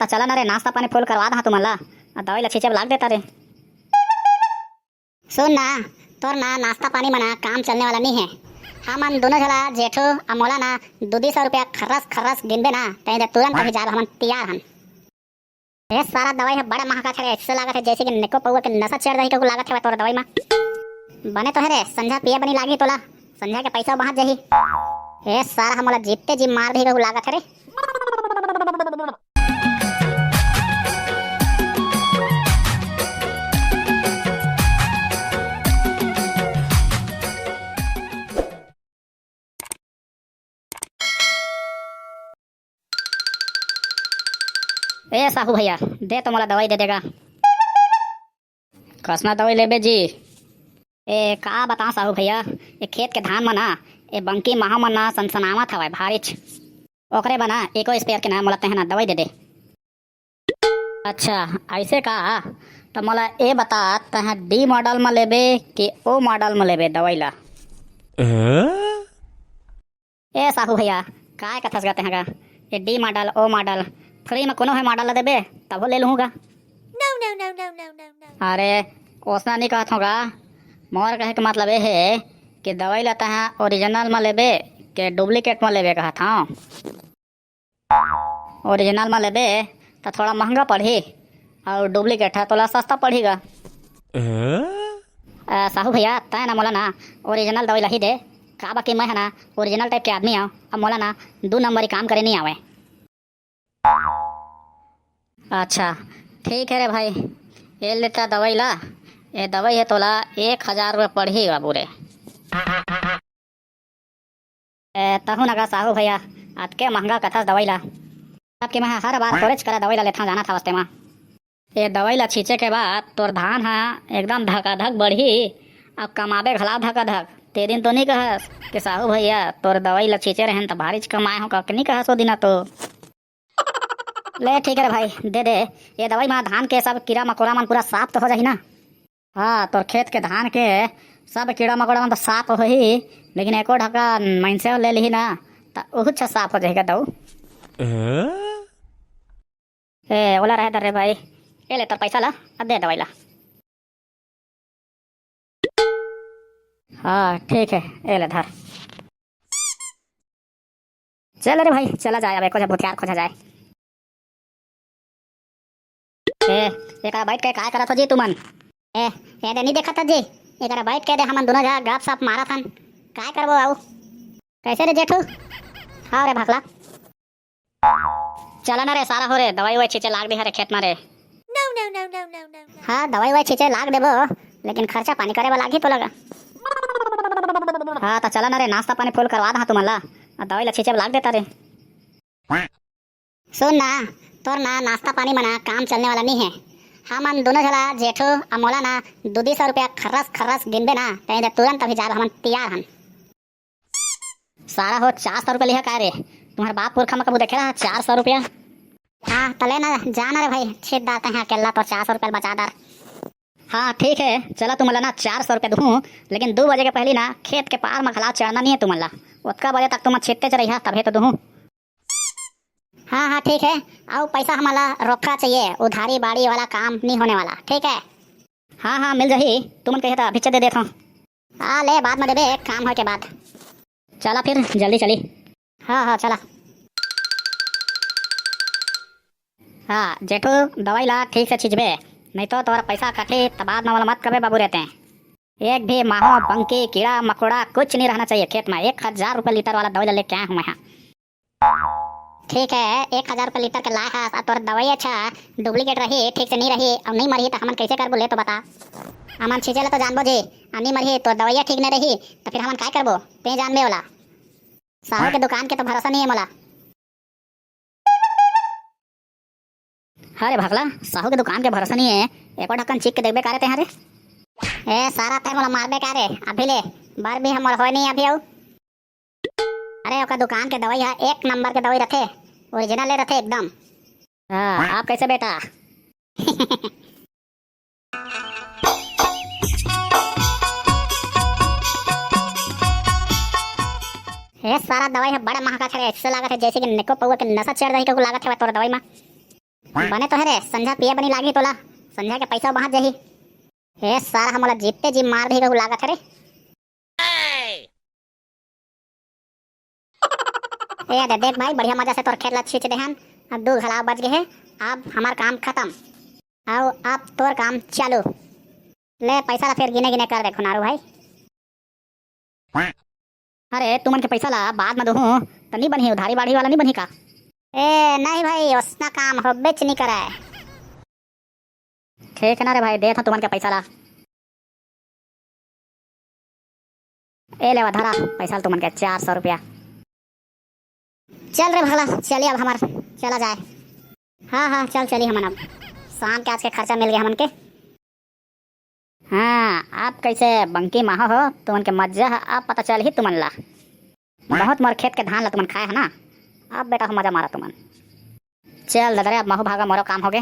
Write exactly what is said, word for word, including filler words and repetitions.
त चला ना रे, नाश्ता पानी फुल करवा दहा तुमन ला, अउ दवाई ला छींचे बर लाग देता रे। सुन ना, तोर ना नाश्ता पानी मना काम चलने वाला नहीं है। हमन दोनों झला जेठू अउ मोला ना दू दू सौ रुपया खर्रस खर्रस गिनबे ना, तहीं दे तुरंत अभी जाब, हमन तैयार हन। ए सारा दवाई ह बड़ा महंगा थे रे, ऐसे लागत है जैसे कि नेको पौवा के नशा चढ़ जाही ककु लागत है तोर दवाई मा। बने तो है रे, संझा पिए बनी लागी तोला, संझा के पैसा बाहर जाही। ए सारा ह मोला जीते जी मार दही ककु लागत है रे। ए साहू भैया, दे तो मोला दवाई दे देगा। कसना दवाई लेबे जी? ए का बता साहू भैया, ए खेत के धान मन ना, ए बंकी माहो मन ना सनसनावत हवय भारीच। ओकरे बना एको स्पेयर के ना मोला तेहना दवाई दे दे। अच्छा, ऐसे का? त मोला ए बता, तैं डी मॉडल म लेबे कि ओ मॉडल म लेबे दवाई ला? ए साहू भैया, काय कथस गा तेहा गा? ये डी मॉडल, ओ मॉडल, फ्री म कोनो हे मॉडल ला देबे, तभो ले लूहूँ गा। अरे, ओसना नहीं कहत हूँ गा। मोर कहे के मतलब ये हे कि दवाई ला तैं ओरिजिनल म लेबे के डुप्लीकेट म लेबे कहत हूँ। ओरिजिनल म लेबे त थोड़ा महंगा पड़ही, अउ डुप्लीकेट ह तोला सस्ता पड़ही गा। अ, साहू भैया, तैं ना मोला ना ओरिजिनल दवाई ला ही दे, काबर कि मैं ह ना ओरिजिनल टाइप के आदमी आंव, अब मोला ना दू नंबरी काम करे नहीं आवे। अच्छा, ठीक है रे भाई, ये लेता दवाई ला, ये दवाई है तोला एक हजार रुपये पड़ही बाबू रे। ए, तहु नगा साहू भैया, अतके महंगा कथस दवाई ला। अब के मैं हर बार तोरेच करा दवाई ला लेथां, जाना था वास्ते मा। ये दवाई ला छींचे के बाद तोर धान हा एकदम धकाधक बढ़ही, अब कमाबे घला धकाधक। ते दिन तो नहीं कहस कि साहू भैया तोर दवाई ला छींचे रहन त भारीच कमाए हो, का नहीं कहस ओ दिना तो। ले ठीक है रे भाई, दे दे। ये दवाई मा धान के सब कीड़ा मकोड़ा मन पूरा साफ तो हो जाही ना? हाँ, तोर खेत के धान के सब कीड़ा मकोड़ा मन तो साफ होही, लेकिन एको ढका मइनसे ले लिही ना, त उहुच साफ हो जाही गा दऊ। ए, ओला रहे दे रे भाई, ए ले तोर पैसा ला, अब दे दवाई ला। हाँ, ठीक है, ए ले धर। चल रे भाई, चला जाए, अब एको झन भूतियार खोजा जाए। ए, एकरा बैठ के काय करत हो जी तुमन? ए, ए दे नहीं देखत जी, एकरा बैठ के दे हमन दोनों जगह गप सप मारत हन। काय करबो आऊ? कैसे रे जेठू? हाँ रे भकला। चला ना रे, सारा हो रे, दवाई ववाई छींचे लाग दे हरे खेत मा रे। हाँ, दवाई ववाई छींचे लाग देबो, लेकिन खर्चा पानी करे वाला लागही तो लगा। हाँ, तो चला ना रे, नाश्ता पानी फुल करवा दहा तुमन ला, अउ दवाई ला छींचे लाग देता रे। सुन ना, तोर ना नाश्ता पानी मना काम चलने वाला नहीं है। हमन दोनों झला जेठू अउ मोला ना दू दू सौ रुपया खर्रस खर्रस गिनबे ना, तहीं दे तुरंत अभी जाब, हमन तैयार हन। सारा हो, चार सौ रुपया लिहा का रे? तुम्हार बाप पुरखा में कबू देखे रहा चार सौ रुपया? हाँ, तले ना जाना रे भाई, छीट डालते हैं अकेला तो चार सौ रुपया बचा डार। हाँ, ठीक है, चला तुमन ला ना चार सौ रुपया दूहूँ, लेकिन दू बजे के पहली ना खेत के पार में घला चढ़ना नहीं है तुमन ला। ओतका बजे तक तुमन छीटते रहिहा, तभे तो दूहूँ। हाँ, हाँ, ठीक है, अउ पैसा हमला रोखा चाहिए, उधारी बाड़ी वाला काम नहीं होने वाला, ठीक है? हाँ, हाँ, मिल जाही, तुमन कहिए तो अभी दे देता हूँ। आ ले, बाद में देबे, एक काम होय के बाद। चला फिर, जल्दी चली। हाँ, हाँ, चला। हाँ, जेठू, दवाई ला ठीक से छींचबे, नहीं तो तोर पैसा कटही, त बाद में वाला मत कबे बाबू रहते हैं। एक भी माहो, बंकी, कीड़ा, मकोड़ा कुछ नहीं रहना चाहिए खेत में। एक हजार रुपये लीटर वाला दवाई ला लेके आया हूँ मैं, हाँ। ठीक है, एक हजार रुपये लीटर के लाए हस, अब तोर दवाई अच्छा डुप्लीकेट रही, ठीक से नहीं रही, अब नहीं मरही, तो हमन कैसे करबो, ले तो बता। हमन छींचे ला तो जानबो जी, अब नहीं मरही, तोर दवाइया ठीक नहीं रही, तो फिर हमन काय करबो? ते जानबे वाला। साहू के दुकान के तो भरोसा नहीं है मोला। अरे भगला, साहू के दुकान के भरोसा नहीं है, एको ढक्कन चीख के देखबे का रे तेहा रे? ए सारा, तै मोला मारबे का रे? अभी ले, बर भी हमर होय नहीं अभी अउ। अरे ओकर दुकान के दवाई ह एक नंबर के दवाई रथे, ओरिजिनल ले रथे एकदम। हाँ, आप कैसे बेटा? ए सारा दवाई ह बड़ा महंगा थे, ऐसे लागत है जैसे कि नेको पौवा के नशा चढ़ जाही ककु लागत है तोर दवाई मा। बने तो हे रे, संझा पिए बनी लागही तोला। संझा के पैसा बाहर जाही। ए सारा, हमला जीते जी मार देही कहू लागत हे रे। ए दे देख भाई, बढ़िया मजा से तोर खेत ला छींच देहन। अब दू घलाव बच गए हे। अब हमार काम खत्म। अउ अब तोर काम चालू। ले पैसा ला फिर गिने गिने कर दे खुनारू भाई। अरे तुमन के पैसा ला बाद में दूहूं त नी बनही, उधारी बाढ़ी वाला नी बनही का? ए नहीं भाई, ओसना काम होबेच नी करे। ठीक है ना रे भाई, देत हूं तुमन के पैसा ला। ए लेवा धरा पैसा ला तुमन के चार सौ रुपया। चल रे भगला, चली अब हमार, चला जाए। हाँ हाँ चल चली हमन अब, शाम के आज के खर्चा मिल गया हमन के। हाँ, अब कैसे बंकी माहो हो, तुमन के मजा ह अब पता चलही तुमन ला। बहुत मोर खेत के धान ला तुमन खाए ह ना, अब बेटा हो मजा मारा तुमन। चल ददा रे, अब महू भागा, मोरो काम होगे।